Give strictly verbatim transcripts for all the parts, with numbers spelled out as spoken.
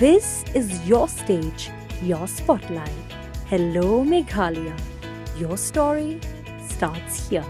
This is your stage, your spotlight. Hello Meghalaya. Your story starts here.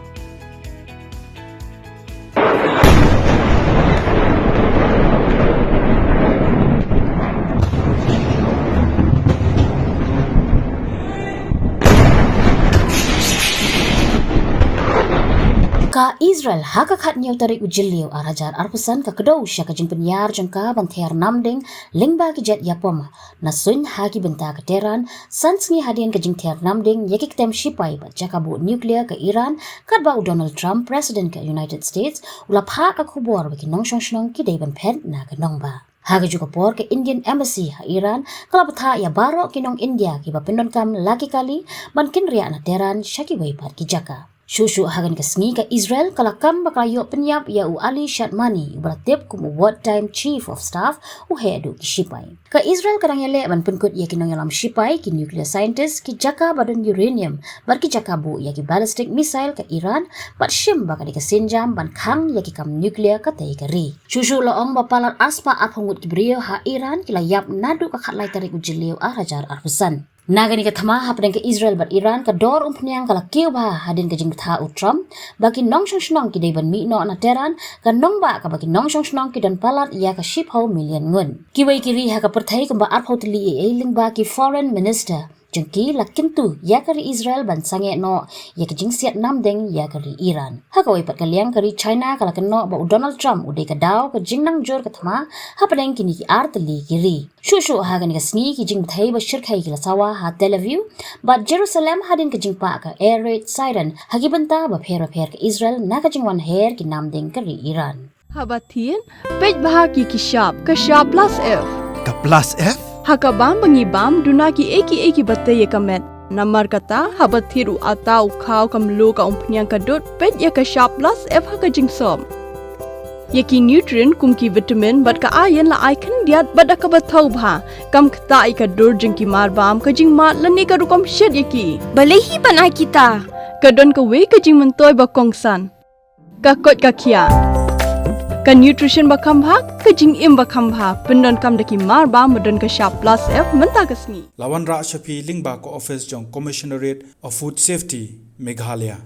Ka Israel ha ka khatnïew tarik u Jylliew ar hajar arphew san ka kdew sha ka jingpynïar jong ka ban ther namding lyngba ki jet ïapom na suiñ ha ki bynta ka Tehran, san sngi hadien ka jingther namding ïa ki ktem shipai bad jaka buh nuclear ka Iran, katba u Donald Trump, President ka United States, u la phah ka khubor ba ki nongshong shnong ki dei ban phet na ka nongbah. Ha kajuh ka por ka Indian Embassy ha Iran ka la bthah ïa baroh ki nong India kiba pyndonkam la ki kali ban kynriah na Tehran sha kiwei pat ki jaka. Shuh shuh ha kane ka sngi ka Israel ka la kam ba ka la ïoh pynïap ïa u Ali Shadmani uba la tip kum u wartime chief of staff, u heh duh ki shipai. Ka Israel ka dang ïaleh ban pynkut ïa ki nongïalam shipai, ki nuclear scientist, ki jaka ba don uranium bad ki jaka buh ïa ki ballistic missile ka Iran, bad shim ba ka dei ka sienjam ban khang ïa ki kam nuclear katei ka ri. Shuh shuh la ong ba palat arspah arphew ngut ki briew ha Iran ki la ïap naduh ka khatlai tarik u Jylliew ar hajar arphew san. Na kane ka thma hapdeng ka Israel bad Iran ka dor umphniang ka la kiew bha hadien ka jingbthah u Trump ba ki nongshong shnong ki dei ban mih noh na Tehran, ka nongbah kaba ki nongshong shnong ki don palat ïa ka shiphew million ngut. Kiwei ki ri ha ka pyrthei kumba arphew tylli ei ei lyngba ki foreign minister jong ki la kyntu ïa ka ri Israel ban sangeh noh ïa ka jingsiat namding ïa ka ri Iran. Ha kawei pat ka liang ka ri China ka la kynnoh ba u Donald Trump u dei ka daw ka jingnang jur ka thma hapdeng kine ki ar tylli ki ri. Shuh shuh ha kane ka sngi ki jingbthei ba shyrkhei ki la sawa ha Tel Aviv bad Jerusalem hadien ka jingpah ka air raid siren ha ki bynta bapher bapher ka Israel na ka jingwan her ki namding ka ri Iran. Haba thied, peit bha ki ki shap, ka shap plus F. Ka plus F? Ha ka bam ba ngi bam, duna ki ei ki ei kiba tei ïa ka met. Namar kata, haba thied u atta u khaw ka mluh ka umphniang ka dud, peit ïa ka shap plus F ha ka jingsop. Ïa ki nutrient kum ki vitamin bad ka iron la ai khyndiat bad da kaba thaw bha. Kam ktah ïa ka dur jong ki marbam, ka jingmad lane ka rukom shet ïa ki. Balei hi ban ai kita? Ka don kawei ka jingmyntoi ba kongsan. Ka koit ka khiah. Ka nutrition ba kham bha, ka jingim ba kham bha, pyndonkam da ki marbam ba don ka shap plus F mynta ka sngi. La wanrah sha phi lyngba ka office jong Commissionerate of Food Safety, Meghalaya.